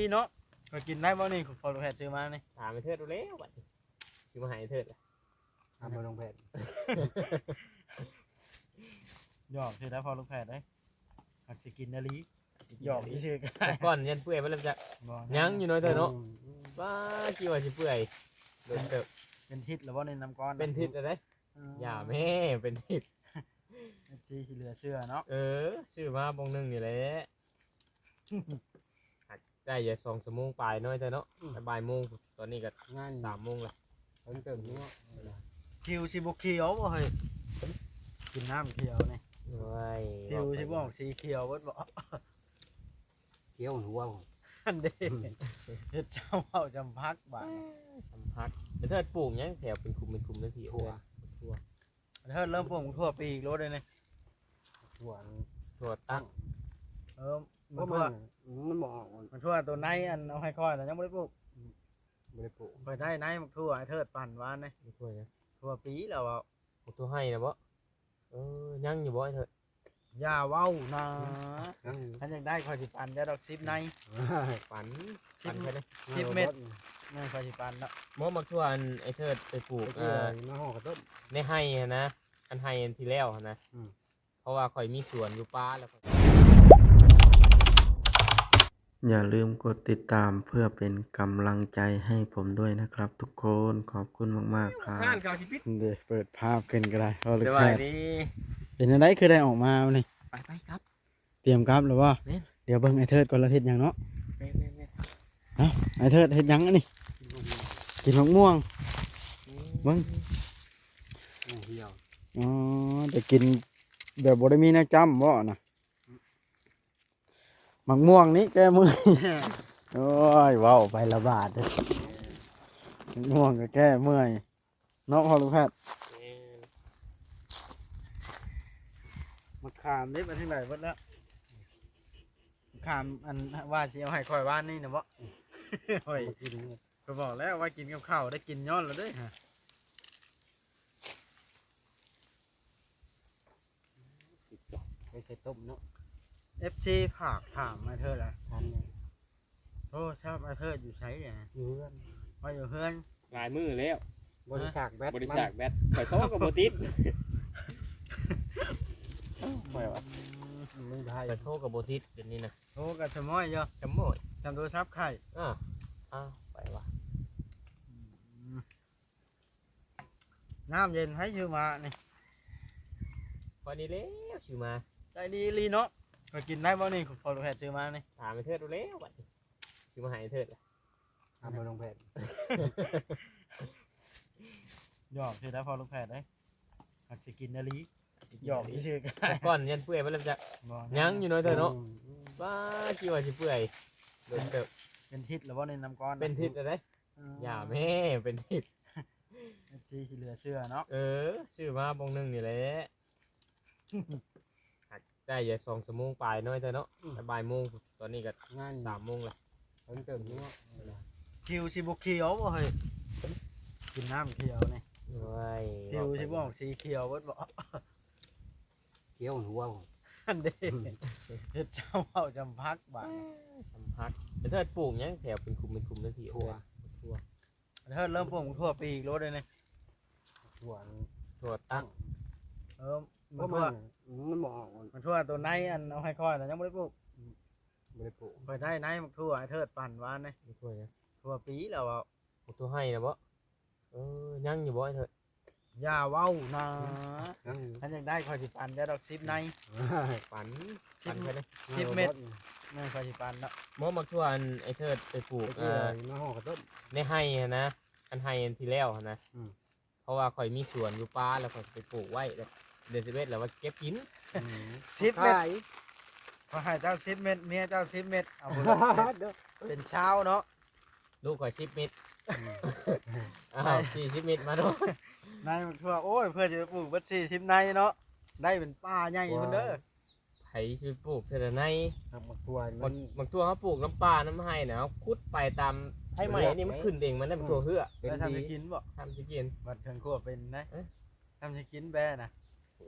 ນີ້ເນາະ ຂ້ອຍກິນໄດ້ບໍ່ນີ້ ພໍ່ລູກແພດຊື້ມານີ້? ຖາມໄອ້ເທີດເອົາແລ້ວບັດນີ້ ຊິມາໃຫ້ໄອ້ເທີດລະ ຖາມພໍ່ລຸງແພດ ຫຍອກຊື່ໄດ້ພໍ່ລຸງແພດເອີຍ ມັກຊິກິນອີ່ຫຼີ ຫຍອກຊື່ໆ ແຕ່ກ່ອນຍັນເປື່ອຍໄປແລ້ວຈັກ ຍັງຢູ່ເນາະເທີດເນາະ ອືມ ວ້າ ຄິດວ່າຊິເປື່ອຍ ດົນເຕີບ ເປັນທິດແລ້ວບໍ່ນີ້ ນ້ຳກ້ອນ ເປັນທິດແລ້ວເດ້ ອືມ ຢ່າແມ້ ເປັນທິດ ເອັຟຊີ ຊິເຫຼືອເຊື່ອເນາະ ເອີ ຊື້ມາບ່ອນໜຶ່ງນີ້ແຫຼະ ໄດ້ຢູ່ສອງຊົ່ວໂມງປາຍໜ້ອຍເທື່ອເນາະ ອືມ ແຕ່ບ່າຍໂມງ ຕອນນີ້ກໍງານສາມໂມງລະ ເພິ່ນເຕີມເນາະ ຜິວຊິບໍ່ຂຽວບໍ່ເຮີ້ຍ ກິນນ້ຳຂຽວນີ້ ໂອ້ຍ ຜິວຊິບໍ່ອອກສີຂຽວເບິດບໍ່ ຂຽວຫົວ ອັນເດ້ ເຮັດຈຳເວົ້າຈຳພັກບາດນີ້ ສຳພັກ ແຕ່ເທີດປູກຫຍັງແຖວເປັນຂຸມເປັນຂຸມຈັ່ງຊີ້ ຖົ່ວ ຖົ່ວ ເທີດເລີ່ມປູກຖົ່ວປີກໂລດເດ້ນີ້ ຖົ່ວອັນ ຖົ່ວຕັ້ງ ເອີ ມັນຖົ່ວ ມັນບໍ່ອອກ ມັນຖົ່ວໂຕໃນອັນເອົາໃຫ້ຂ້ອຍນະ ຍັງບໍ່ໄດ້ປູກ ອືມ ບໍ່ໄດ້ປູກ ຂ້ອຍໄດ້ໃນໝາກຖົ່ວ ໄອ້ເທີດປັ່ນວານນີ້ ໝາກຖົ່ວຫຍັງ ຖົ່ວປີແລ້ວເວົ້າ ໝາກຖົ່ວໄຮ່ນະບໍ ເອີ ຍັງຢູ່ບໍໄອ້ເທີດ ຢ່າເວົ້ານະ ຍັງຢູ່ ຄັນຢາກໄດ້ຂ້ອຍຊິປັ່ນເຈົ້າດອກ ສິບໃນ ປັ່ນ ສິບ ປັ່ນໄປເດີ ສິບເມັດ ເອີ ແມ່ນ ຂ້ອຍຊິປັ່ນເນາະ ບໍ່ ໝາກຖົ່ວອັນໄອ້ເທີດໄປປູກ ເອີ ມາຫໍ່ກະຕົ້ມ ໃນໄຮ່ຫັ້ນນະ ອັນໄຮ່ອັນທີ່ແລ້ວຫັ້ນນະ ອືມ ເພາະວ່າຂ້ອຍມີສວນຢູ່ປ່າແລ້ວ ຢ່າລືມກົດຕິດຕາມເພື່ອເປັນກຳລັງໃຈໃຫ້ຜົມດ້ວຍນະຄັບທຸກຄົນ ຂອບຄຸນມາກໆ ຄັບ ເດ້ ເປີດພາບຂຶ້ນກໍໄດ້ ສະບາຍດີ ເປັນຈັ່ງໃດຄືໄດ້ອອກມາມື້ນີ້ ໄປ ໄປກັບ ຕຽມກັບແລ້ວບໍ່ ແມ່ນ ດຽວເບິ່ງໄອ້ເທີດກ່ອນລາວເຮັດຫຍັງເນາະ ແມ່ນໆໆ ເອົ້າ ໄອ້ເທີດເຮັດຫຍັງອັນນີ້ ກິນໝາກມ່ວງ ອືມ ເບິ່ງ ໂອ້ ແຕ່ກິນແບບບໍ່ໄດ້ມີແນວຈ້ຳບໍ່ນະ ໝາກມ່ວງນີ້ແກ້ເມື່ອຍ ໂອ້ຍ ເວົ້າໄປລະບາດ ໝາກມ່ວງກໍແກ້ເມື່ອຍ ເນາະ ພໍ່ລູກແພດ ແມ່ນ ໝາກຂາມນີ້ໄປທາງໃດເບິດແລ້ວ ໝາກຂາມອັນວ່າຊິເອົາໃຫ້ຂ້ອຍວານນີ້ນະບໍ ຂ້ອຍ ຂ້ອຍບອກແລ້ວວ່າກິນກັບເຂົ້າ ໄດ້ກິນຍ້ອນລະເດ້ ໄປໃສ່ຕົ້ມເນາະ ເອັຟຊີ ຝາກຖາມມາເທີລະ ໂທລະສັບອ້າຍເທີດຢູ່ໃສ? ຢູ່ເຮືອນ ວ່າຢູ່ເຮືອນ ຫຼາຍມື້ແລ້ວ ບໍ່ໄດ້ສາກແບັດ ບໍ່ໄດ້ສາກແບັດ ຂ້ອຍໂທກໍບໍ່ຕິດ ຂ້ອຍວ່າ ອືມ ຂ້ອຍໂທກໍບໍ່ຕິດ ດຽວນີ້ນະ ໂທກໍສະໝ້ອຍຢູ່ ສະໝ້ອຍ ຈຳໂທລະສັບໄຂ້ ເອີ ເອົາ ໄປວ່າ ອືມ ນ້ຳເຢັນໃຜຊື້ມານີ້? ຂ້ອຍນີ້ແຫຼະຊື້ມາ ໃຈດີອີ່ຫຼີເນາະ ຂ້ອຍກິນໄດ້ບໍ່ນີ້ ພໍ່ລູກແພດຊື້ມານີ້? ຖາມໄອ້ເທີດເອົາແລ້ວບັດນີ້ ຊິມາໃຫ້ໄອ້ເທີດລະ ຖາມພໍ່ລຸງແພດ ຫຍອກຊື່ໄດ້ພໍ່ລຸງແພດເອີຍ ມັກຊິກິນອີ່ຫຼີ ຫຍອກຊື່ໆ ແຕ່ກ່ອນຍັນເປື່ອຍໄປແລ້ວຈັກ ຍັງຢູ່ເນາະເທີເນາະ ອືມ ວ້າ ຄິດວ່າຊິເປື່ອຍ ດົນເຕີບ ເປັນທິດແລ້ວບໍ່ນີ້ ນ້ຳກ້ອນ ເປັນທິດແລ້ວເດ້ ອືມ ຢ່າແມ້ ເປັນທິດ ເອັຟຊີ ຊິເຫຼືອເຊື່ອເນາະ ເອີ ຊື້ມາບ່ອນໜຶ່ງນີ້ແຫຼະ ໄດ້ຢູ່ສອງຊົ່ວໂມງປາຍໜ້ອຍເທື່ອເນາະ ອືມ ແຕ່ບ່າຍໂມງ ຕອນນີ້ກໍງານສາມໂມງລະ ເພິ່ນເຕີມເນາະ ຜິວຊິບໍ່ຂຽວບໍ່ເຮີ້ຍ ກິນນ້ຳຂຽວນີ້ ໂອ້ຍ ຜິວຊິບໍ່ອອກສີຂຽວເບິດບໍ່? ຂຽວຫົວ ອັນເດ້ ເຮັດຈຳເວົ້າຈຳພັກບາດນີ້ ສຳພັກ ແຕ່ເທີດປູກຫຍັງແຖວເປັນຂຸມເປັນຂຸມຈັ່ງຊີ້ ຖົ່ວ ຖົ່ວ ເທີດເລີ່ມປູກຖົ່ວປີກໂລດເດ້ນີ້ ຖົ່ວ ຖົ່ວຕັ້ງ ເອີ ໝາກຖົ່ວ ມັນບໍ່ອອກ ໝາກຖົ່ວໂຕໃນອັນເອົາໃຫ້ຂ້ອຍນະ ຍັງບໍ່ໄດ້ປູກ ອືມ ບໍ່ໄດ້ປູກ ຂ້ອຍໄດ້ໃນໝາກຖົ່ວ ໄອ້ເທີດປັ່ນວານນີ້ ໝາກຖົ່ວຫຍັງ? ຖົ່ວປີແລ້ວເວົ້າ ໝາກຖົ່ວໄຮ່ນະບໍ? ເອີ ຍັງຢູ່ບໍ່ໄອ້ເທີດ? ຢ່າເວົ້ານະ ຍັງຢູ່ ຄັນຢາກໄດ້ຂ້ອຍຊິປັ່ນເຈົ້າດອກ ສິບໃນ ປັ່ນ ສິບ ປັ່ນໄປເດີ ສິບເມັດ ແມ່ນ ຂ້ອຍຊິປັ່ນເນາະ ບໍ່ ໝາກຖົ່ວອັນໄອ້ເທີດໄປປູກ ເອີ ມາຫໍ່ກະຕົ້ມ ໃນໄຮ່ຫັ້ນນະ ອັນໄຮ່ອັນທີ່ແລ້ວຫັ້ນນະ ອືມ ເພາະວ່າຂ້ອຍມີສວນຢູ່ປ່າ ແລ້ວຂ້ອຍໄປປູກໄວ້ ແລ້ວເດືອນສິບເອັດແລ້ວວ່າເກັບກິນ ອືມ ສິບເມັດ ຂ້ອຍໃຫ້ເຈົ້າສິບເມັດ ເມຍເຈົ້າສິບເມັດ ເອົາ ເປັນຊາວເນາະ ລູກຂ້ອຍສິບເມັດ ອືມ ອ້າວ ສີ່ສິບເມັດມາໂລດ ໃນໝາກຖົ່ວ ໂອ້ຍ ເພື່ອຈະໄປປູກເບິດສີ່ສິບໃນເນາະ ໄດ້ເປັນປ່າໃຫຍ່ພຸ້ນເດີ ໃຜຊິໄປປູກເທື່ອໃນ ໝາກຖົ່ວມັນ ໝາກຖົ່ວເຮົາປູກນຳປ່ານຳໄຮ່ນະ ເຮົາຂຸດໄປຕາມໄຮ່ໃໝ່ນີ້ ມັນຂຶ້ນເອງ ມັນໄດ້ໝາກຖົ່ວເຮືອ ແລ້ວທ່ານຊິກິນບໍ່? ທ່ານຊິກິນ ບັດເທິງຄົວເປັນນະ ເອີ ທ່ານຊິກິນແບ້ນະ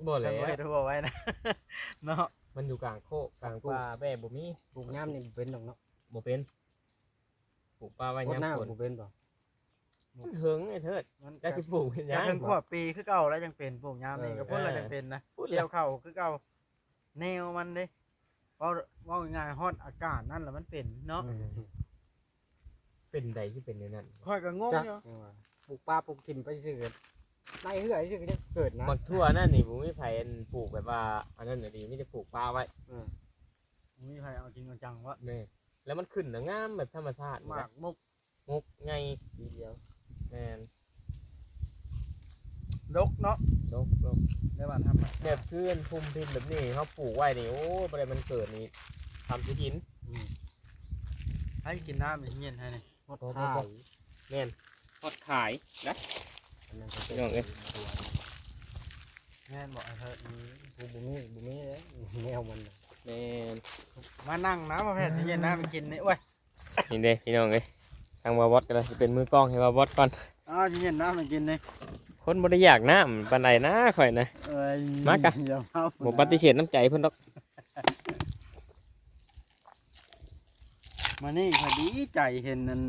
ບໍ່ແຫຼະ ທ່ານບໍ່ເຮັດຮົ້ວໄວ້ນະ ເນາະ ມັນຢູ່ກາງໂຄກກາງປ່າ ແບ້ບໍ່ມີ ປູກຍາມນີ້ບໍ່ເປັນດອກເນາະ ບໍ່ເປັນ ປູກປາໄວ້ຍາມຝົນ ບໍ່ເປັນບໍ່? ມັນເຖິງໄອ້ເທີດ ມັນ ຈັກຊິປູກເປັນຫຍັງ ເຖິງຂວບປີຄືເກົ່າແລ້ວ ຍັງເປັນ ປູກຍາມນີ້ ເອີ ກໍພຸ້ນລະ ເອີ ຍັງເປັນນະ ພຸ້ນລະ ກ່ຽວເຂົ້າຄືເກົ່າ ແນວມັນເດ້ ເວົ້າ ເວົ້າງ່າຍໆ ຮອດອາກາດນັ້ນລະມັນເປັນເນາະ ອືມ ເປັນໃດຄືເປັນແນວນັ້ນ ຂ້ອຍກໍງົງຢູ່ ຈັກ ປູກປາປູກຖິ້ມໄປຊື່ ໄລ່ເຮືອຊື່ກໍຍັງເກີດນະ ໝາກຖົ່ວນັ້ນນີ້ບໍ່ມີໃຜ ອັນ ປູກແບບວ່າ ອັນນັ້ນອີ່ຫຼີ ມີແຕ່ປູກປາໄວ້ ເອີ ບໍ່ມີໃຜເອົາຈິງເອົາຈັງວະ ແມ່ນ ແລ້ວມັນຂຶ້ນນະງາມແບບທຳມະຊາດ ໝາກມົກ ມົກໃຫຍ່ທີດຽວ ແມ່ນ ດົກເນາະ ດົກໆ ແບບວ່າທຳມະຊາດ ແບບຄືອັນພຸ່ມພິ່ນແບບນີ້ ເຮົາປູກໄວ້ນີ້ ໂອ້ ບໍ່ໄດ້ມັນເກີດນີ້ ທຳຊິກິນ ອືມ ໃຫ້ກິນນ້ຳເຢັນໃຫ້ນີ້ ຮອດຂາຍ ແມ່ນ ຮອດຂາຍນະ ອັນນັ້ນກໍ ພີ່ນ້ອງເອີຍ ແມ່ນບໍ່ ອັນເທີດ ອືມ ບໍ່ ບໍ່ມີ ບໍ່ມີເດ້ ແນວມັນນະ ແມ່ນ ມານັ່ງນະ ບໍ່ແພ້ນຊິເຢັນນ້ຳໃຫ້ກິນນີ້ ໂອ້ຍ ນີ້ເດ້ພີ່ນ້ອງເອີຍ ທາງບ່າວບອດກໍໄດ້ ຊິເປັນມືກ້ອງໃຫ້ບ່າວບອດກ່ອນ ອ້າວ ຊິເຢັນນ້ຳໃຫ້ກິນນີ້ ຄົນບໍ່ໄດ້ຢາກນ້ຳປານໃດນະຂ້ອຍນະ ເອີຍ ມາກະ ຢ່າເວົ້າ ບໍ່ປະຕິເສດນ້ຳໃຈເພິ່ນດອກ ມື້ນີ້ຂ້ອຍດີໃຈເຫັນອັນ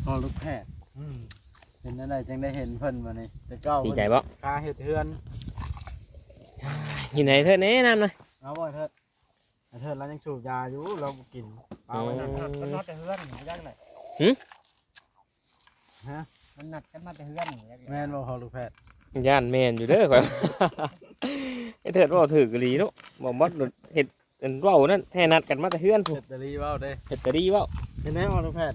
ພໍ່ລູກແພດ ອືມ ເປັນແນວໃດຈຶ່ງໄດ້ເຫັນເພິ່ນມື້ນີ້ ແຕ່ເກົ່າ ດີໃຈບໍ່? ຄາເຮັດເຮືອນ ຢູ່ໃນເທີດແນະນ້ຳນະ ເອົາບໍ່ເທີດ? ໄອ້ເທີດລາວຍັງສູບຢາຢູ່ ລາວບໍ່ກິນ ປາໄວ້ນັ້ນ ອືມ ມັນນັດກັນມາແຕ່ເຮືອນ ບໍ່ຢາກໄດ້ ຫື? ຮະ? ມັນນັດກັນມາແຕ່ເຮືອນ ບໍ່ຢາກໄດ້ ແມ່ນບໍ່ພໍ່ລູກແພດ? ຢ້ານແມ່ນຢູ່ເດີຂ້ອຍ ໄອ້ເທີດເວົ້າຖືກອີ່ຫຼີເນາະ ບໍ່ໝົດເຮັດ ອັນເວົ້ານັ້ນແທ້ ນັດກັນມາແຕ່ເຮືອນພຸ້ນ ເຮັດຕາລີເວົ້າເດ້ ເຮັດຕາລີເວົ້າ ເຫັນໄດພໍ່ລູກແພດ?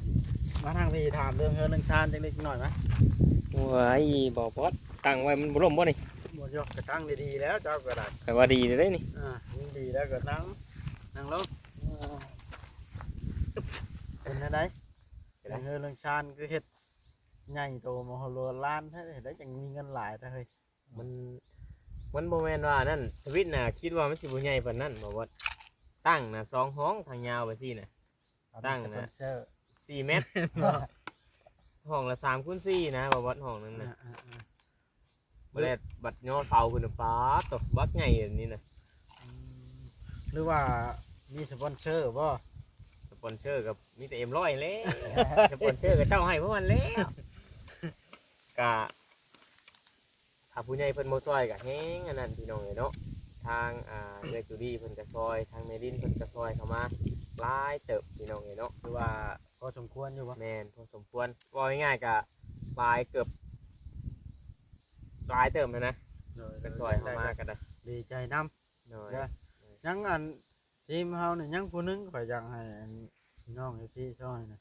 ມາທາງພີ້ ຖາມເລື່ອງເຮືອນເລື່ອງຊານຈັກເລັກໜ້ອຍມາ ໂອ້ຍ ບໍ່ ບໍ່ ຕັ້ງໄວ້ມັນບໍ່ລົ້ມບໍ່ນີ້? ບໍ່ ຢອກ ກະຕັ້ງດີໆແລ້ວ ເຈົ້າກໍໄດ້ ແປວ່າດີເດ້ນີ້ ອ່າ ດີແລ້ວກໍນັ່ງ ນັ່ງລົງ ເປັນແນວໃດ? ເປັນເຮືອນເຮືອນຊານຄືເຮັດໃຫຍ່ໂຕມະໂຫລານແທ້ ເຮັດໄດ້ຈັ່ງມີເງິນຫຼາຍແທ້ເຮີ້ຍ ມັນ ມັນບໍ່ແມ່ນວ່ານັ້ນ ທະວິດນະ ຄິດວ່າມັນຊິບໍ່ໃຫຍ່ປານນັ້ນ ບໍ່ວ່າ ຕັ້ງນະ ສອງຫ້ອງ ທາງຍາວໄປຊີ້ນະ ຕັ້ງນະ ສະປອນເຊີ ສີ່ແມັດ ຫ້ອງລະສາມຄູນສີ່ນະ ບໍ່ວ່າ ຫ້ອງໜຶ່ງນະ ອ່າໆໆ ບໍ່ແລ້ວບັດຍໍເສົາຂຶ້ນ ປາດໂທ້ ບັກໃຫຍ່ອັນນີ້ນະ ອືມ ຫຼືວ່າມີສະປອນເຊີບໍ່? ສະປອນເຊີກໍມີແຕ່ເອັມຮ້ອຍແຫຼະ ສະປອນເຊີກໍເຈົ້າໃຫ້ພວກມັນແລ້ວ ກະ ຖ້າຜູ້ໃຫຍ່ເພິ່ນບໍ່ຊ່ອຍກໍແຮງອັນນັ້ນ ພີ່ນ້ອງເອີຍເນາະ ທາງ ອ່າ ເອື້ອຍຈູດີເພິ່ນກໍຊ່ອຍ ທາງແມ່ລິນເພິ່ນກໍຊ່ອຍເຂົ້າມາຫຼາຍເຕີບ ພີ່ນ້ອງເອີຍເນາະ ຖືວ່າພໍສົມຄວນຢູ່ບໍ່? ແມ່ນ ພໍສົມຄວນ ເວົ້າງ່າຍໆກໍຫຼາຍ ເກືອບຫຼາຍເຕີບຫັ້ນນະ ໂດຍ ເພິ່ນຊ່ອຍເຂົ້າມາກໍໄດ້ ດີໃຈນຳ ໂດຍ ຍັງອັນ ທີມເຮົານີ້ຍັງຜູ້ໜຶ່ງ ຂ້ອຍຢາກໃຫ້ອັນ ນ້ອງເອັຟຊີຊ່ອຍນະ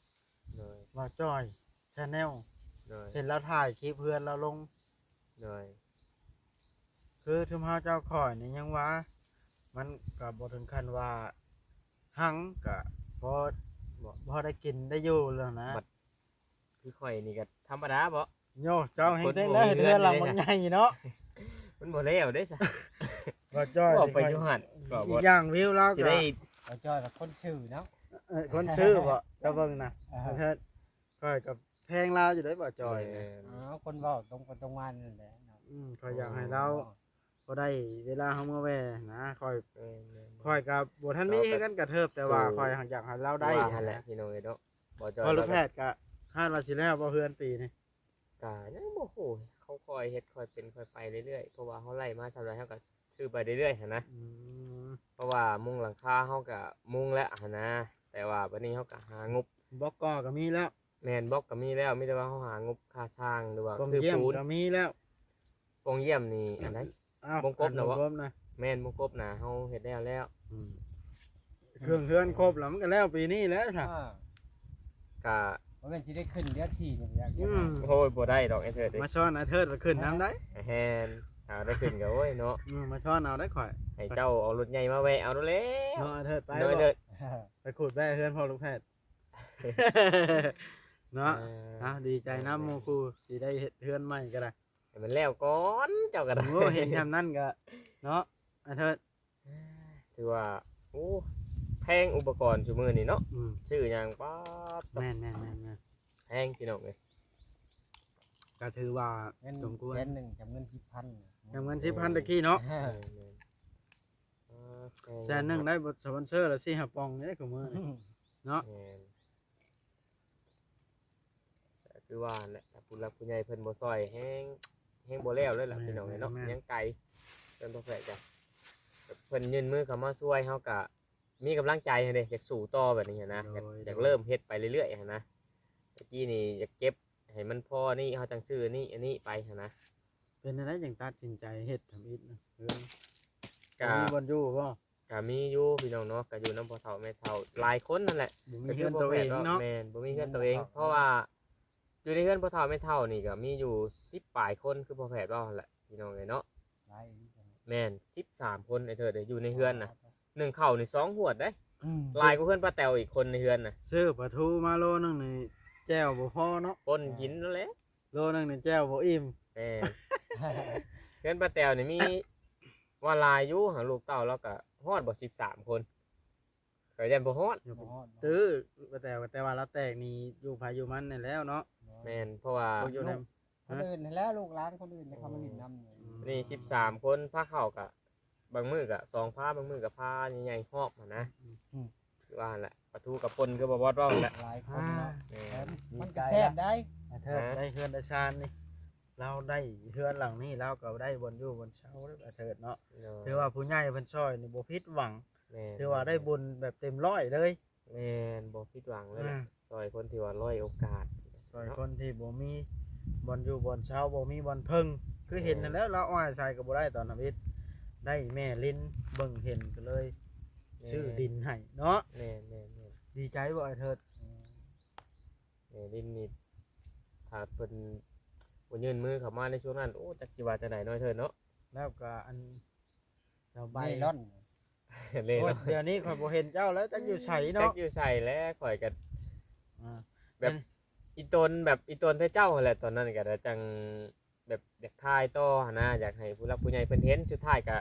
ໂດຍ ວ່າຈ້ອຍ Channel ໂດຍ ເຫັນລາວຖ່າຍຄລິບເຮືອນລາວລົງ ໂດຍ ຄືທີມເຮົາເຈົ້າຂ້ອຍນີ້ຍັງວ່າ ມັນກໍບໍ່ເຖິງຂັ້ນວ່າຮັ່ງ ກໍພໍ ພໍໄດ້ກິນໄດ້ຢູ່ແລ້ວນະ ບັດຄືຂ້ອຍນີ້ກໍທຳມະດາເບາະ ໂຍ ເຈົ້າແຮ່ງເຕັງເລີຍ ເຮືອນຫຼັງບັກໃຫຍ່ເນາະ ມັນບໍ່ແລ້ວເດ້ຊະ ບໍ່ຈ້ອຍ ເວົ້າໄປຢູ່ຫັ້ນ ອີກຢ່າງວິວລາວກໍ ບໍ່ຈ້ອຍກໍຄົນຊື່ເນາະ ເອີ ຄົນຊື່ເບາະ ເຈົ້າເບິ່ງນະ ເອີ ເອີ ຂ້ອຍກໍແພງລາວຢູ່ເດ້ບໍ່ຈ້ອຍ ແມ່ນ ອ້າວ ຄົນເວົ້າຕົງໄປຕົງມານັ້ນແຫຼະເນາະ ອືມ ຂ້ອຍຢາກໃຫ້ລາວ ອໍ ພໍໄດ້ເວລາເຮົາມາແວ່ນະ ຂ້ອຍ ແມ່ນໆ ຂ້ອຍກໍບໍ່ທັນມີຄືກັນກະເທີບ ແຕ່ວ່າຂ້ອຍຢາກໃຫ້ລາວໄດ້ ວ່າຫັ້ນແຫຼະ ພີ່ນ້ອງເອີຍເນາະ ບໍ່ຈ້ອຍ ພໍ່ລູກແພດກໍຄາດວ່າຊິແລ້ວບໍ່ເຮືອນປີນີ້? ກະຍັງບໍ່ຮູ້ ເຂົາຄ່ອຍເຮັດຄ່ອຍເປັນຄ່ອຍໄປເລື້ອຍໆ ເພາະວ່າເຮົາໄລ່ມາສ່ຳໃດເຮົາກໍຊື້ໄປເລື້ອຍໆຫັ້ນນະ ອືມ ເພາະວ່າມຸງຫຼັງຄາເຮົາກໍມຸງແລ້ວຫັ້ນນະ ແຕ່ວ່າບັດນີ້ເຮົາກໍຫາງົບ ບລັອກກໍກໍມີແລ້ວ ແມ່ນ ບລັອກກໍມີແລ້ວ ມີແຕ່ວ່າເຮົາຫາງົບຄ່າຊ່າງ ຫຼືວ່າຊື້ປູນກໍມີແລ້ວ ປ່ອງຢ້ຽມນີ້ອັນໃດ? ອ້າວ ວົງກົບນະເບາະ? ແມ່ນ ວົງກົບນະ ເຮົາເຮັດແລ້ວແລ້ວ ອືມ ເຄື່ອງເຮືອນຄົບແລ້ວ ມັນກໍແລ້ວປີນີ້ແຫຼະຊະ ອ່າ ກະ ບໍ່ແມ່ນຊິໄດ້ຂຶ້ນເດືອນສີ່ນີ້ ອືມ ໂອ້ຍ ບໍ່ໄດ້ດອກ ໄອ້ເທີດເອີຍ ມາຊ້ອນໄອ້ເທີດໄປຂຶ້ນນຳໄດ້ ແມ່ນ ເອົາໄດ້ຂຶ້ນກໍໂອ້ຍເນາະ ອືມ ມາຊ້ອນເອົາໄດ້ຂ້ອຍ ໃຫ້ເຈົ້າເອົາລົດໃຫຍ່ມາແວ່ເອົາໂລດແລ້ວ ເນາະ ໄອ້ເທີດ ໄປ ເນາະ ບໍ່ ໄອ້ເທີດ ໄປຂູດແວ່ເຮືອນພໍ່ລູກແພດ ເນາະ ເອີ ເອົາ ດີໃຈນຳໝູ່ຄູ່ ຊິໄດ້ເຮັດເຮືອນໃໝ່ກໍໄດ້ ໃຫ້ມັນແລ້ວກ່ອນ ເຈົ້າກໍໄດ້ ໂອ້ ເຮັດຍາມນັ້ນກໍເນາະ ອັນເທີດ ຖືວ່າ ໂອ້ ແພງອຸປະກອນຊຸມື້ນີ້ເນາະ ອືມ ຊື້ຫຍັງ ປາດ ແມ່ນໆໆໆ ແພງພີ່ນ້ອງເອີຍ ກໍຖືວ່າ ເງິນ ສົມຄວນ ແສນໜຶ່ງຈຳເງິນສິບພັນ ຈຳເງິນສິບພັນຕະກີ້ເນາະ ເອີ ແມ່ນໆ ເອີ ແສນໜຶ່ງໄດ້ສະປອນເຊີລະສີ່ຫ້າປ່ອງເດ້ ຄູ່ມື້ນີ້ເນາະ ແມ່ນ ຄືວ່າຫັ້ນແຫຼະ ຖ້າຜູ້ຫຼັກຜູ້ໃຫຍ່ເພິ່ນບໍ່ຊ່ອຍແຮງ ແຮງບໍ່ແລ້ວເລີຍລະ ແມ່ນ ພີ່ນ້ອງເອີຍເນາະ ແມ່ນ ຍັງໄກ. ເພິ່ນບໍ່ແພກກະ ເພິ່ນຍື່ນມືເຂົ້າມາຊ່ວຍ ເຮົາກະມີກຳລັງໃຈຫັ້ນເດ້ ຢາກສູ້ຕໍ່ແບບນີ້ຫັ້ນນະ ໂດຍ ຢາກ ໂດຍ ຢາກເລີ່ມເຮັດໄປເລື້ອຍໆຫັ້ນນະ. ຕະກີ້ນີ້ຢາກເກັບໃຫ້ມັນພໍນີ້ ເຮົາຈັ່ງຊື້ອັນນີ້ ອັນນີ້ໄປຫັ້ນນະ. ເປັນແນວໃດຈຶ່ງຕັດສິນໃຈເຮັດທຳອິດນະ ເຮືອນ? ກະ ມີບ່ອນຢູ່ບໍ່? ກະມີຢູ່ພີ່ນ້ອງເນາະ ກະຢູ່ນຳພໍ່ເຖົ້າແມ່ເຖົ້າຫຼາຍຄົນຫັ້ນແຫຼະ. ບໍ່ມີເຮືອນຕົວເອງເນາະ? ແມ່ນ ບໍ່ມີເຮືອນຕົວເອງ ເພາະວ່າຢູ່ໃນເຮືອນພໍ່ເຖົ້າແມ່ເຖົ້ານີ້ກະມີຢູ່ສິບປາຍຄົນ ຄືພໍ່ແພດເວົ້າຫັ້ນແຫຼະ ພີ່ນ້ອງເອີຍເນາະ. ຫຼາຍອີ່ຫຼີ. ແມ່ນ ສິບສາມຄົນ ໄອ້ເທີດເອີຍ ຢູ່ໃນເຮືອນນະ ໜຶ່ງເຂົ້ານີ້ສອງຫວດເດ້. ອືມ ຫຼາຍກວ່າເຮືອນປ້າແຕວອີກຄົນໃນເຮືອນນະ. ຊື້ປາທູມາໂລໜຶ່ງນີ້ແຈ່ວບໍ່ພໍເນາະ ປົ່ນກິນນັ້ນແຫຼະ ໂລໜຶ່ງນີ້ແຈ່ວບໍ່ອີ່ມ. ແມ່ນ ເຮືອນປ້າແຕວນີ້ມີວ່າຫຼາຍຢູ່ ຫາລູກເຕົ້າລາວກະຮອດບໍ່ສິບສາມຄົນ ກະຢ້ານບໍ່ຮອດ. ບໍ່ຮອດ ຕື້ ປ້າແຕວ ແຕ່ວ່າລາວແຕກນີ້ຢູ່ໃຜຢູ່ມັນນີ້ແລ້ວເນາະ. ແມ່ນ ເພາະວ່າ ພວກຢູ່ໃນ ຄົນອື່ນຫັ້ນແຫຼະ ລູກຫຼານຄົນອື່ນທີ່ເຂົາມາຫຼິ້ນນຳ. ອືມ ນີ້ສິບສາມຄົນ ພາເຂົ້າກະ ບາງມື້ກະສອງພາ ບາງມື້ກະພາໃຫຍ່ໆຮອບຫັ້ນນະ. ອືມ ອືມ ຄືວ່າຫັ້ນແຫຼະ ປາທູກັບປົ່ນ ຄືບໍ່ບອດເວົ້າຫັ້ນແຫຼະ ຫຼາຍຄົນເນາະ. ອ່າ ແມ່ນ ມັນກະແຊບໄດ໋ ອາເທີດ ຮະ ໄດ້ເຮືອນໄດ້ຊານນີ້ ລາວໄດ້ເຮືອນຫຼັງນີ້ ລາວກະໄດ້ບ່ອນຢູ່ບ່ອນເຊົາເດີ ອາເທີດເນາະ. ໂດຍ ຖືວ່າຜູ້ໃຫຍ່ເພິ່ນຊ່ອຍນີ້ບໍ່ຜິດຫວັງ. ແມ່ນ ຖືວ່າໄດ້ບຸນແບບເຕັມຮ້ອຍເລີຍ. ແມ່ນ ບໍ່ຜິດຫວັງເລີຍແຫຼະ ອ່າ ຊ່ອຍຄົນທີ່ວ່າດ້ອຍໂອກາດ ຊ່ອຍຄົນທີ່ບໍ່ມີບ່ອນຢູ່ບ່ອນເຊົາ ບໍ່ມີບ່ອນເພິ່ງ ຄືເຫັນຫັ້ນແຫຼະ ລາວອອກອາໄສກະບໍ່ໄດ້ຕອນທຳອິດ ໄດ້ແມ່ລິນເບິ່ງເຫັນກະເລີຍ ແມ່ນ ຊື້ດິນໃຫ້ເນາະ. ແມ່ນໆໆ ດີໃຈບໍ່ອ້າຍເທີດ? ແມ່ລິນນີ້ ຖ້າເພິ່ນບໍ່ຍື່ນມືເຂົ້າມາໃນຊ່ວງນັ້ນ ໂອ້ ຈັກຊິວ່າຈັ່ງໃດເນາະເທີດເນາະ. ແລ້ວກະອັນ ສະບາຍ ເລ່ລ່ອນ ເລ່ລ່ອນ. ໂອ້ຍ ດຽວນີ້ຂ້ອຍບໍ່ເຫັນເຈົ້າແລ້ວ ຈັກຢູ່ໃສເນາະ ຈັກຢູ່ໃສແລ້ວ. ຂ້ອຍກະ ອ່າ ແບບ ເປັນ ອີ່ຕົນ ແບບອີ່ຕົນແທ້ເຈົ້າຫັ້ນແຫຼະ ຕອນນັ້ນກະຈັ່ງແບບຢາກຖ່າຍຕໍ່ຫັ້ນນະ ຢາກໃຫ້ຜູ້ຫຼັກຜູ້ໃຫຍ່ເພິ່ນເຫັນ ສຸດທ້າຍກະ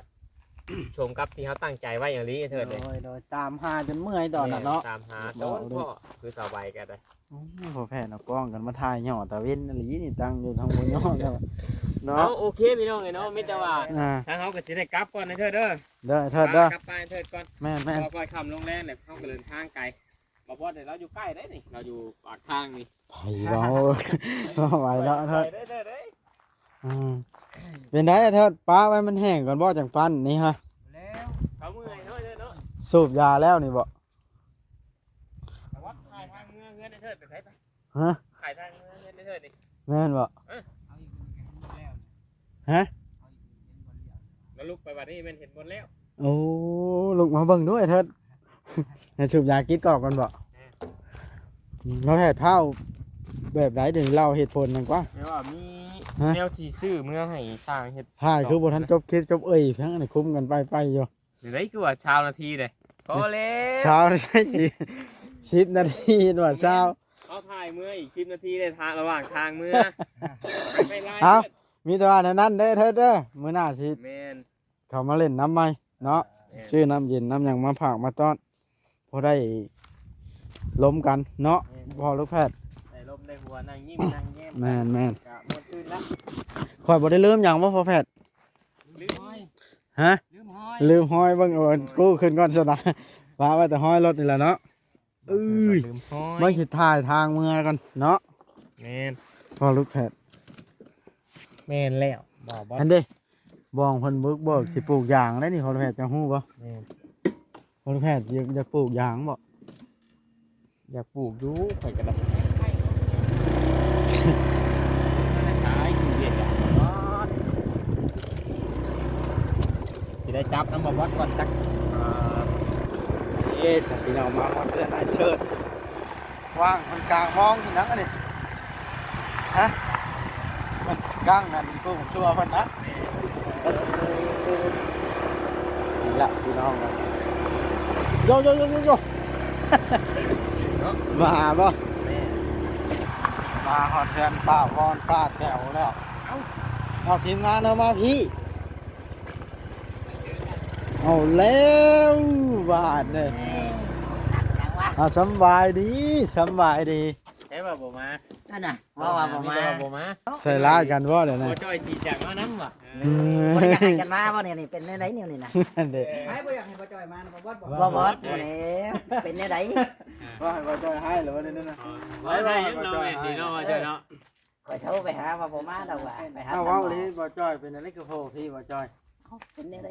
ສົມກັບທີ່ເຮົາຕັ້ງໃຈໄວ້ອີ່ຫຼີເທີດເດ້. ໂດຍໆ ຕາມຫາຈົນເມື່ອຍຕອນນັ້ນເນາະ. ແມ່ນ ຕາມຫາຈົນພໍ້ ຄືສາວໃບກະໄດ້. ໂອ້ ພໍ່ແພດເອົາກ້ອງກັນມາຖ່າຍຫຍໍ້ຕາເວັນອີ່ຫຼີນີ້ ຕັ້ງຢູ່ທາງບໍ່ຫຍໍ້ແລ້ວເນາະ. ເອົາ ໂອເຄພີ່ນ້ອງເອີຍເນາະ ມີແຕ່ວ່າ ອ່າ ທາງເຮົາກະຊິໄດ້ກັບກ່ອນເດີ. ເດີ ເທີດເດີ ກັບໄປເທີດກ່ອນ. ແມ່ນໆ ເພາະວ່າຄ່ອຍຄ່ຳລົງແລງແລ້ວ ເຮົາກະເດີນທາງໄກ. ບໍ່ພອດເດ້ ລາວຢູ່ໃກ້ເດ້ນີ້ ລາວຢູ່ປາກທາງນີ້. ໄປເວົ້າ ເວົ້າໄວເນາະ ໄປເທີດ ໄປເດີ ເດີ ເດີ. ອ່າ ເປັນໃດເທີດ ປະໄວ້ມັນແຫ້ງກ່ອນບໍ່ ຈັ່ງປັ້ນນີ້ຮະ? ແລ້ວ ເຂົາເມື່ອຍເນາະ ເດີເນາະ. ສູບຢາແລ້ວນີ້ບໍ່? ແຕ່ວ່າຖ່າຍທາງເມືອເຮືອນໄອ້ເທີດໄປໃສໄປ? ຮະ? ຖ່າຍທາງເມືອເຮືອນໄອ້ເທີດນີ້ ແມ່ນບໍ່? ເອີ ຮະ? ແລ້ວລຸກໄປບາດນີ້ແມ່ນເຫັນບ່ອນແລ້ວ. ໂອ້ ລຸກມາເບິ່ງດູໄອ້ເທີດ ໃຫ້ສູບຢາກິດກອກກ່ອນບໍ່? ເອີ ເຮົາແຜດພ້າວແບບໃດ ດຽວເລົ່າເຫດຜົນນັ້ນກວ່າ. ແຕ່ວ່າມີ ຮະ? ແນວຊິຊື້ເມືອໃຫ້ຊ່າງເຮັດ ຖ່າຍຄືບໍ່ທັນຈົບຄລິບຈົບເອີຍ ເພິ່ນອັນນີ້ຄຸມກັນໄປໆຢູ່. ເດ ຄືວ່າຊາວນາທີເດ້ ພໍແລ້ວ ຊາວນາທີ ສິບນາທີ ເຫັນວ່າຊາວ. ເຮົາຖ່າຍເມືອອີກສິບນາທີເດ້ ທາງ ລະຫວ່າງທາງເມືອ ໄປຫຼາຍ. ເອົາ ເດີ ມີແຕ່ວ່າແນວນັ້ນເດີເທີດເດີ ມື້ໜ້າຊິ ແມ່ນ ເຂົ້າມາຫຼິ້ນນຳໃໝ່ເນາະ. ແມ່ນ ຊື້ນ້ຳເຢັນນ້ຳຫຍັງມາຝາກມາຕ້ອນ ພໍໄດ້ລົມກັນເນາະ. ແມ່ນ ພໍ່ລູກແພດ ໄດ້ລົມໄດ້ຫົວ ນັ່ງຍິ້ມນັ່ງແຍ້ມ. ແມ່ນໆ ກະມ່ວນຊື່ນລະ. ຂ້ອຍບໍ່ໄດ້ລືມຫຍັງບໍ່ພໍ່ແພດ? ລືມຫອຍ. ຮະ? ລືມຫອຍ ລືມຫອຍ. ເບິ່ງ ໂອ້ ກູ້ຂຶ້ນກ່ອນຊັ້ນນະ ປະໄວ້ແຕ່ຫ້ອຍລົດນີ້ລະເນາະ. ເອີຍ ລືມຫອຍ ເບິ່ງຊິຖ່າຍທາງເມືອກ່ອນເນາະ. ແມ່ນ ພໍ່ລູກແພດ ແມ່ນແລ້ວ ບໍ່ ອັນເດ້ ບ່ອນເພິ່ນບຸກເບີກຊິປູກຢາງໄດ໋ນີ້ ພໍ່ລູກແພດ ເຈົ້າຮູ້ບໍ່? ແມ່ນ ພໍ່ລູກແພດ ຢາກ ຢາກປູກຢາງບໍ່? ຢາກປູກຢູ່ ຂ້ອຍກະໄດ້. ສາຍຄືວຽກ ຊິໄດ້ຈັບນຳບໍ່ບອດກ່ອນຈັກ. ອ່າ ເອີ ສາພີ່ນ້ອງ ມາຮອດເຮືອນອ້າຍເທີດ ວ່າງເພິ່ນກາງມອງເປັນຫຍັງອັນນີ້ ຮະ? ກ້າງນັ້ນ ກຸ້ງຊົ່ວເພິ່ນນະ. ນີ້ລະພີ່ນ້ອງ ໂຢໂຢໂຢໂຢໂຢ ເນາະ ມາບໍ່? ແມ່ນ ມາຮອດເຮືອນປ້າວອນປ້າແຕວແລ້ວ. ເອົ້າ ເອົາ ທີມງານເຮົາມາພີ້. ເອົາແລ້ວບາດນີ້ ເອົາ ສຳບາຍດີ ສຳບາຍດີ. ໃຜວ່າບໍ່ມາ? ນັ້ນນະ ເວົ້າວ່າບໍ່ມາ ມີແຕ່ວ່າບໍ່ມາ ໃສ່ຮ້າຍກັນບໍ່ເດນະ ບໍ່ຈ່ອຍຊິຈາກມານຳວ່າ ເອີ ອືມ ບໍ່ໄດ້ຢາກໃຫ້ກັນມາບໍ່ນີ້ ນີ້ເປັນແນວໃດແນວນີ້ນະ ເດ້ ໃຜບໍ່ຢາກໃຫ້ບໍ່ຈ່ອຍມານະ ບໍ່ບອດບໍ່ ບໍ່ບອດ ເປັນແນວໃດ ວ່າໃຫ້ບໍ່ຈ່ອຍໃຫ້ຫຼືວ່າແນວນັ້ນນະ ບໍ່ໃຫ້ເນາະ ແມ່ນດີເນາະ ບໍ່ຈ່ອຍເນາະ ຂ້ອຍໂທໄປຫາວ່າບໍ່ມາດອກວ່າ ໄປຫາ ເອົາ ເວົ້າອີ່ຫຼີ ບໍ່ຈ່ອຍເປັນຫຍັງຄືໂພພີບໍ່ຈ່ອຍ ເປັນແນວໃດ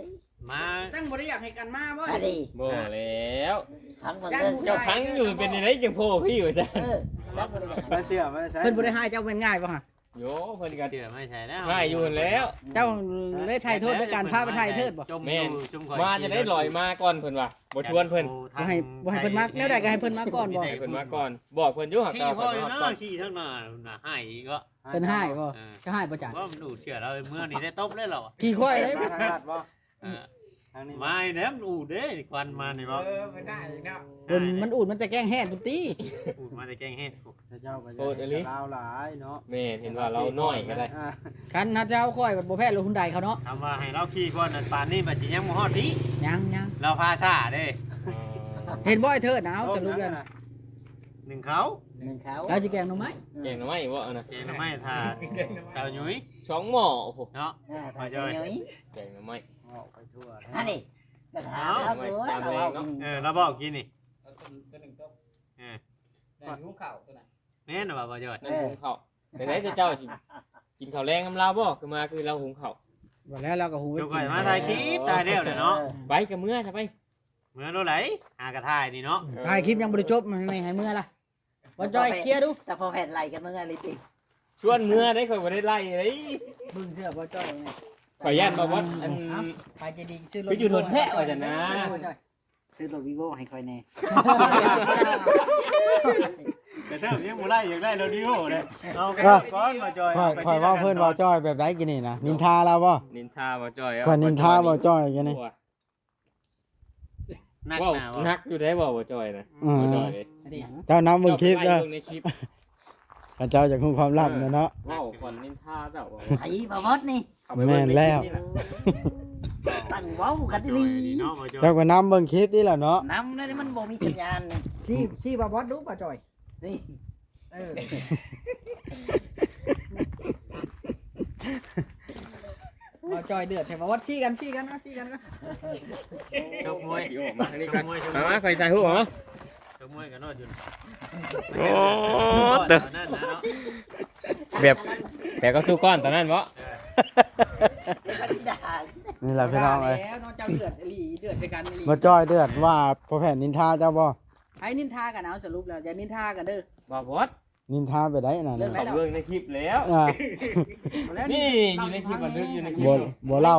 ມາ ຈັ່ງບໍ່ໄດ້ຢາກໃຫ້ກັນມາບໍ່ ອັນນີ້ ບໍ່ແລ້ວ ຂັງມັນເດີ ເຈົ້າຂັງຢູ່ເປັນຈັ່ງໃດຈັ່ງໂພພີວ່າຊັ້ນ ເອີ ຈັກບໍ່ໄດ້ຢາກໃຫ້ ມາເຊື່ອມາໃສ່ ເພິ່ນບໍ່ໄດ້ຮ້າຍເຈົ້າແມ່ນງ່າຍບໍ່ຫະ ໂຢ ເພິ່ນກໍເຊື່ອມາໃສ່ແລ້ວ ຮ້າຍຢູ່ຫັ້ນແລ້ວ ເຈົ້າເລີຍຖ່າຍໂທດດ້ວຍການພາໄປຖ່າຍເທີດບໍ່ ຈົມ ແມ່ນ ຢູ່ ຈຸມຂ້ອຍ ມາຈະໄດ້ລອຍມາກ່ອນເພິ່ນວ່າ ບໍ່ຊວນເພິ່ນ ບໍ່ໃຫ້ ບໍ່ໃຫ້ເພິ່ນມາ ແນວໃດກໍໃຫ້ເພິ່ນມາກ່ອນບໍ່ ໃຫ້ເພິ່ນມາກ່ອນ ບອກເພິ່ນຢູ່ຫາກ ຂີ່ ເອົາ ເພິ່ນມາກ່ອນ ຂີ່ທາງໜ້າ ໜ້າໃຫ້ອີກເນາະ ເພິ່ນຮ້າຍບໍ່ ເອີ ຈະຮ້າຍບໍ່ຈັກ ບໍ່ ມັນດູເຊື່ອລາວ ເມື່ອນີ້ໄດ້ຕົບແລ້ວລາວ ຂີ່ຄວາຍເດ້ ມາທາງລັດບໍ່ ເອີ ທາງນີ້ ມາແລ້ວ ມັນອູດເດ້ ຄວັນມານີ້ບໍ່ ເອີ ມັນໄດ້ອີກເນາະ ເພິ່ນ ມັນອູດ ມັນຈະແກ້ງແຮດພຸ້ນຕິ ອູດມາແຕ່ແກ້ງແຮດ ເຂົາເຈົ້າກໍຢາກ ໂອດອີ່ຫຼີ ລາວຫຼາຍເນາະ ແມ່ນ ເຫັນວ່າລາວນ້ອຍກໍໄດ້ ອ່າ ຄັນເຮົາເຈົ້າຂ້ອຍບັດບໍ່ແພ້ລົດຮຸນໄດເຂົາເນາະ ຄຳວ່າໃຫ້ລາວຂີ່ກ່ອນນັ້ນ ປານນີ້ບັດຊິຍັງບໍ່ຮອດພີ້ ຍັງໆ ລາວພາຊ້າເດ້ ເອີ ເຫັນບໍ່ໄອ້ເທີດນະ ເອົາ ສະຫຼຸບແລ້ວນະ ໜຶ້ງເຂົ້າ ໜຶ້ງເຂົ້າ ລາວຊິແກງໜໍ່ໄມ້ ແກງໜໍ່ໄມ້ບໍ່ອັນນະ ແກງໜໍ່ໄມ້ຖ້າ ແກງໜໍ່ໄມ້ ສາວຫຍຸ້ຍ ສອງໝໍ້ ໂອ້ໂຫ ເນາະ ເອີ ສາວຫຍຸ້ຍ ແກງໜໍ່ໄມ້ ເວົ້າໄປທົ່ວ ອັນນີ້ ກະຖາມລາວ ເອີ ລາວເວົ້າກິນນີ້ ເອີ ແມ່ນບໍ່ ບໍ່ຈ່ອຍ ນັ້ນ ເອີ ຫຸງເຂົ້າ ເປັນໄດເຈົ້າຊິກິນເຂົ້າແລງນຳລາວບໍ່ ຄືມາຄືລາວຫຸງເຂົ້າ ບໍ່ແລ້ວລາວກໍຫຸງໄວ້ກິນ ມາຖ່າຍຄລິບ ຖ່າຍແລ້ວແຫຼະເນາະ ເອີ ໄປກັບເມືອຊະໄປ ເມືອໂລດໃດ ຫາກະຖ່າຍນີ້ເນາະ ເອີ ຖ່າຍຄລິບຍັງບໍ່ໄດ້ຈົບ ໃຫ້ເມືອລະ ບໍ່ຈ່ອຍ ເຄຍດູ ແຕ່ພໍແພດໄລ່ກັນເມືອອີ່ຫຼີຕິ ຊວນເມືອໄດ໋ ຂ້ອຍບໍ່ໄດ້ໄລ່ເດ້ ເບິ່ງເຊື່ອບໍ່ຈ່ອຍ ຂ້ອຍຢ້ານບໍ່ວ່າ ອັນ ເອົ້າ ໄປໃຈດີ ຊື້ລົດ ຄືຢູ່ໂດນແທ້ວ່າຊັ້ນນະ ຊື້ລົດວີໂວໃຫ້ຂ້ອຍແດ່ ແຕ່ເທີບຍັງບໍ່ໄດ້ ຢາກໄດ້ລົດວີໂວເດ້ ເອົາກ່ອນບໍ່ຈ່ອຍ ຂ້ອຍ ຂ້ອຍເວົ້າເພິ່ນບໍ່ຈ່ອຍແບບໃດກີ້ນີ້ນະ ນິນທາລາວບໍ່ ນິນທາບໍ່ຈ່ອຍ ຂ້ອຍນິນທາບໍ່ຈ່ອຍກີ້ນີ້ ໜັກ ເວົ້າໜາວະ ໜັກຢູ່ໄດ໋ ເວົ້າບໍ່ຈ່ອຍນະ ອືມ ບໍ່ຈ່ອຍເດ້ ເຈົ້ານຳເບິ່ງຄລິບເດີ ເຈົ້າໄປໄລ່ເບິ່ງໃນຄລິບ ຄັນເຈົ້າຢາກຮູ້ຄວາມລັບນະເນາະ ເວົ້າຄວາມນິນທາເຈົ້າ ໄຜບໍ່ມອດນີ້ ແມ່ນແລ້ວ ຕັ້ງເວົ້າກັນອີ່ຫຼີ ເຈົ້າກໍນຳເບິ່ງຄລິບນີ້ແຫຼະເນາະ ນຳແລ້ວນີ້ມັນບໍ່ມີສັນຍານນີ້ ຊີ້ ຊີ້ບໍ່ບອດດູບໍ່ຈ່ອຍ ນີ້ ເອີ ບໍ່ຈ່ອຍເດືອດແທ້ ບໍ່ວ່າຊີ້ກັນ ຊີ້ກັນ ຊີ້ກັນ ຊົກມວຍ ມາ ມາ ຂ້ອຍຖ່າຍຮູບເອົາ ຊົກມວຍກັນໂລດຢູ່ ໂອ້ ເຕີ ແບບ ແບບກັບຕູ້ກ້ອນຕອນນັ້ນບໍ່ ນີ້ແຫຼະພີ່ນ້ອງເອີຍ ເນາະ ເຈົ້າເດືອດອີ່ຫຼີ ເດືອດໃສ່ກັນອີ່ຫຼີ ບໍ່ຈ່ອຍເດືອດວ່າພໍ່ແພດນິນທາເຈົ້າບໍ່ ໃຜນິນທາກັນ ເອົາ ສະຫຼຸບແລ້ວ ຢ່ານິນທາກັນເດີ ບໍ່ບອດ ນິນທາໄປໄດ້ອັນນັ້ນ ເຂົ້າເບິ່ງໃນຄລິບແລ້ວ ອ່າ ນີ້ຢູ່ໃນຄລິບ ບັນທຶກຢູ່ໃນຄລິບ ບໍ່ ບໍ່ເລົ່າ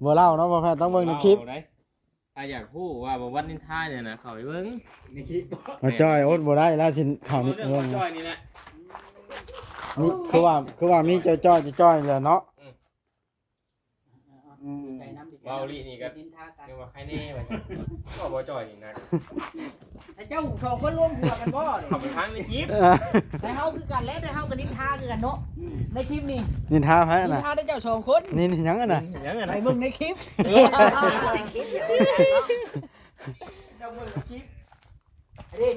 ບໍ່ເລົ່າເນາະ ບໍ່ແພດຕ້ອງເບິ່ງໃນຄລິບ ຖ້າຢາກຮູ້ວ່າບໍ່ວັດນິນທານີ້ນະ ເຂົ້າໄປເບິ່ງໃນຄລິບ ມາຈ່ອຍອົດບໍ່ໄດ້ແລ້ວ ຊິເຂົ້ານີ້ ເບິ່ງ ມາຈ່ອຍນີ້ແຫຼະ ນີ້ ຄືວ່າ ຄືວ່າມີຈ່ອຍໆ ຈ່ອຍໆ ແລ້ວເນາະ ອືມ ອືມ ເວົ້າລີ້ນີ້ກໍ ນິນທາກັນ ຍັງວ່າໃຄແນ່ວ່າ ກໍບໍ່ຈ່ອຍນີ້ນະ ແຕ່ເຈົ້າສອງຄົນລວມຫົວກັນບໍ່ ເຂົ້າໄປຟັງໃນຄລິບ ແຕ່ເຮົາຄືກັນແຫຼະ ແຕ່ເຮົາກໍນິນທາຄືກັນເນາະ ອືມ ໃນຄລິບນີ້ ນິນທາໃຜຫັ້ນນະ ນິນທາແຕ່ເຈົ້າສອງຄົນ ນິນຫຍັງຫັ້ນນະ ໄປເບິ່ງໃນຄລິບ ເອີ ໃນຄລິບ ເຈົ້າເບິ່ງໃນຄລິບ ອັນນີ້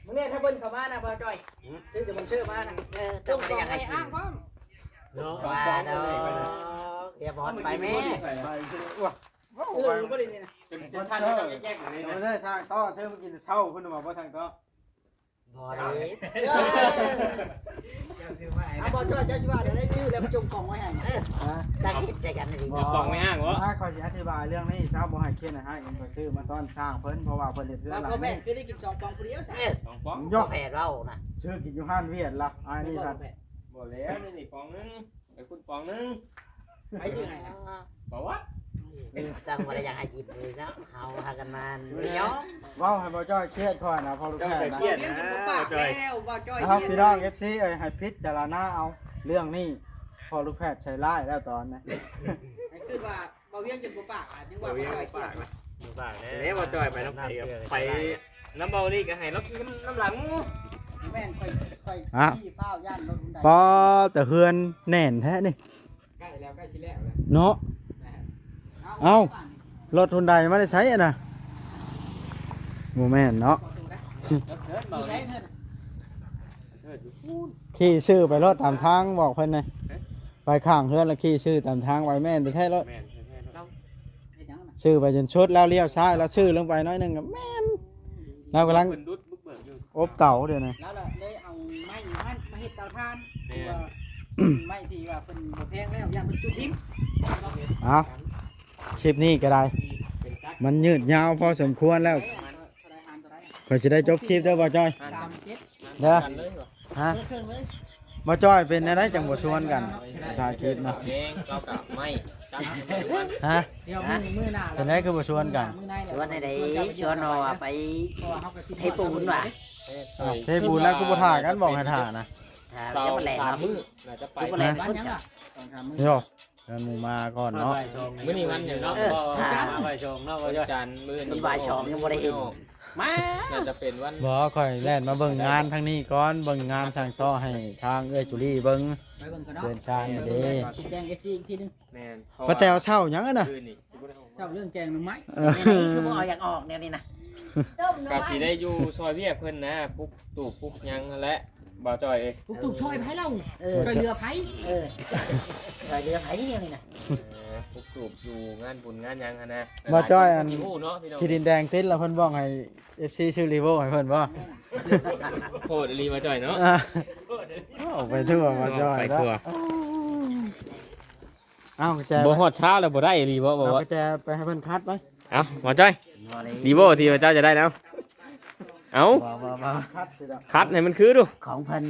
ມື້ນີ້ຖ້າເພິ່ນເຂົ້າມານະ ບ່າວຈ່ອຍ ອືມ ຊື່ສະປອນເຊີມານະ ເອີ ຕ້ອງບອກໃຫ້ອ້າງພ້ອມ ເນາະ ວ່າດອກ ຢ່າບອດໄປແມ້ ເອີ ບໍ່ໄດ້ນີ້ນະ ຈົນ ຈົນຊັ້ນແລ້ວກໍແຍກໆ ນີ້ນະ ບໍ່ໄດ້ທາງຕໍ່ ເຊີມາກິນເຊົ້າພຸ້ນວ່າບໍ່ທາງຕໍ່ ບໍ່ໄດ້ ເຈົ້າຊື້ມາໃຫ້ ອ່ະ ບໍ່ ເຈົ້າ ເຈົ້າຊິວ່າໄດ້ ຊື້ແລ້ວຈົງກອງໄວ້ໃຫ້ ເອີ ຕັ້ງຈິດໃຈກັນດີ ບໍ່ ກອງໄວ້ຫ້າງບໍ່ ຖ້າຂ້ອຍຊິອະທິບາຍເລື່ອງນີ້ ເຈົ້າບໍ່ໃຫ້ຄຽດໃຫ້ຮ້າຍ ຂ້ອຍຊື້ມາຕ້ອນຊ້າງເພິ່ນ ເພາະວ່າເພິ່ນເຮັດເຮືອນຫຼັງນີ້ ຄືໄດ້ກິນສອງປອງຜູ້ດຽວຊະ ເອີ ສອງປອງ ຢອກ ແປດເວົ້ານະ ຊື້ກິນຢູ່ຮ້ານຫວຽດລະ ອ້າຍນີ້ພັດ ບໍ່ແລ້ວ ນີ້ປອງໜຶ່ງ ໄປຄຸນປອງໜຶ່ງ ໄປຢູ່ໃນ ບໍ່ວ່າ ເອີ ຈັ່ງບໍ່ໄດ້ຢາກໃຫ້ກິນເລີຍເນາະ ເຮົາພາກັນມາດຽວ ເວົ້າໃຫ້ບໍ່ຈ້ອຍຄຽດຂ້ອຍນະ ພໍລູກແພດນະ ເຈົ້າຄຽດນະ ບໍ່ປາກແລ້ວ ບໍ່ຈ້ອຍ ເອົາ ພີ່ນ້ອງ ເອັຟຊີ ເອີຍ ໃຫ້ພິຈາລະນາເອົາເລື່ອງນີ້ ພໍລູກແພດໃສ່ຮ້າຍແລ້ວຕອນນີ້ ໃຫ້ຄິດວ່າ ບໍ່ວຽງຈົນບໍ່ປາກລະ ຍັງວ່າບໍ່ຈ່ອຍປາກລະ ບໍ່ປາກແລ້ວ ເດ້ ບໍ່ຈ່ອຍໄປນຳໃຜ ໄປນຳເບົາລີກະໃຫ້ລາວຂີ່ນຳຫຼັງໝູ່ ແມ່ນ ຂ້ອຍ ຂ້ອຍຂີ່ຟ້າວຢ້ານລົດຮຸນໄດ ປ້າ ແຕ່ເຮືອນແໜ້ນແທ້ນີ້ ໃກ້ແລ້ວ ໃກ້ຊິແລ້ວແລ້ວ ເນາະ ເອົ້າ ລົດຮຸນໄດມາແຕ່ໃສຫັ້ນນະ ບໍ່ແມ່ນເນາະ ເດີນເບົາລີກ ຂີ່ຊື່ໄປໂລດຕາມທາງ ບອກເພິ່ນນະ ໄປຂ້າງເຮືອນແລ້ວຂີ່ຊື່ຕາມທາງໄປ ແມ່ນແທ້ໆໂລດ. ແມ່ນແທ້ໆເນາະ. ຊື່ໄປຈົນສຸດ ແລ້ວລ້ຽວຊ້າຍ ແລ້ວຊື່ລົງໄປໜ້ອຍໜຶ່ງກໍແມ່ນ ລາວກຳລັງ ເພິ່ນດຸດບຸກເບີກຢູ່ ອົບເຕົາດຽວນີ້. ແລ້ວລະເລີຍເອົາໄມ້ຢູ່ຫັ້ນມາເຮັດເຕົາຖ່ານ ແມ່ນ ທີ່ວ່າ ໄມ້ທີ່ວ່າເພິ່ນບໍ່ແພງແລ້ວ ຢ້ານເພິ່ນຈູດຖິ້ມ. ເອົາ ຄລິບນີ້ກໍໄດ້ ມັນຍືດຍາວພໍສົມຄວນແລ້ວ ຂ້ອຍຊິໄດ້ຈົບຄລິບເດີ ບ່າວຈ້ອຍ ສາມເຈັດ ເດີ ຮະ ບ່າວຈ້ອຍ ເປັນແນວໃດຈັ່ງບໍ່ຊວນກັນ ຖ່າຍຄລິບນະ? ເອງ ເຮົາກໍໄມ່ຈັກ ຮະ ດຽວມື້ ມື້ໜ້າ ເປັນໃດຄືບໍ່ຊວນກັນ? ຊວນໃດ໋? ຊວນວ່າໄປເທປູນວ່າ ເທປູນແລ້ວຄືບໍ່ຖ້າກັນ ບອກໃຫ້ຖ້ານະ ຖ້າແລ້ວບໍ່ແລ່ນເນາະ ຄືບໍ່ແລ່ນພຸ້ນຊະ ໂຍ ເດີນໝູ່ມາກ່ອນເນາະ ມື້ນີ້ວັນຫຍັງເນາະ? ເອີ ຖ້າມາບ່າຍສອງເນາະ ວັນຈັນ ມື້ນີ້ບ່າຍສອງຍັງບໍ່ໄດ້ເຫັນ ມາ ໜ້າຈະເປັນວັນ ບໍ່ ຂ້ອຍແລ່ນມາເບິ່ງງານທາງນີ້ກ່ອນ ເບິ່ງງານສ້າງຕໍ່ໃຫ້ທາງເອື້ອຍຈູລີເບິ່ງ ໄປເບິ່ງກ່ອນເນາະ ເຮືອນຊານນີ້ເດ້ ຊິແຈ້ງເອັຟຊີອີກທີໜຶ່ງ ແມ່ນ ປ້າແຕວເຊົ້າຫຍັງຫັ້ນນະ? ເຊົ້າເລື່ອງແກງໜໍ່ໄມ້ ເອີ ຄືບໍ່ເອົາຢາກອອກແນວນີ້ນະ ຕົ້ມໜໍ່ ກໍ ໄມ້ ຊິໄດ້ຢູ່ຊ່ອຍວຽກເພິ່ນນະ ປຸກຕູບປຸກຫຍັງຫັ້ນແຫຼະ ບ່າວຈ້ອຍເອີຍ ປຸກຕູບຊ່ອຍໃຜລາວ? ເອີ ຊ່ອຍເຫຼືອໃຜ? ເອີ ຊ່ອຍເຫຼືອໃຜແນວນີ້ນະ? ເອີ ປຸກຕູບຢູ່ງານບຸນງານຫຍັງຫັ້ນນະ ບ່າວຈ້ອຍ ຫຼາຍຄົນກໍຊິຮູ້ເນາະ ພີ່ນ້ອງ ທີ່ດິນແດງຕິດລະ ເພິ່ນບອກໃຫ້ເອັຟຊີຊື້ຣີໂວໃຫ້ເພິ່ນບໍ່? ໂພດອີ່ຫຼີບ່າວຈ້ອຍເນາະ ອ່າ ເວົ້າໄປທົ່ວ ບ່າວຈ້ອຍ ໄປທົ່ວ ເນາະ ເອົາກະແຈ ບໍ່ຮອດເຊົ້າແລ້ວບໍ່ໄດ້ອີ່ຫຼີບໍ່? ບໍ່ ເອົາກະແຈໄປໃຫ້ເພິ່ນຂັດໄປ ເອົາ ບ່າວຈ້ອຍ ຣີໂວທີ່ເຈົ້າຈະໄດ້ນຳ ເອົາ ບໍ່ ບໍ່ ບໍ່ ຂັດຊິດອກ ຂັດໃຫ້ມັນຄືດູ ຂອງເພິ່ນ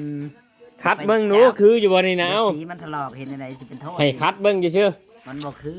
ຂັດເບິ່ງດູ ໄປແລ້ວ ຄືຢູ່ບໍ່ນີ້ນະ? ເອົາ ສີມັນຖະຫຼອກ ເຮັດແນວໃດຊິເປັນໂທດ ໃຫ້ຂັດເບິ່ງຊື່ໆ ມັນບໍ່ຄື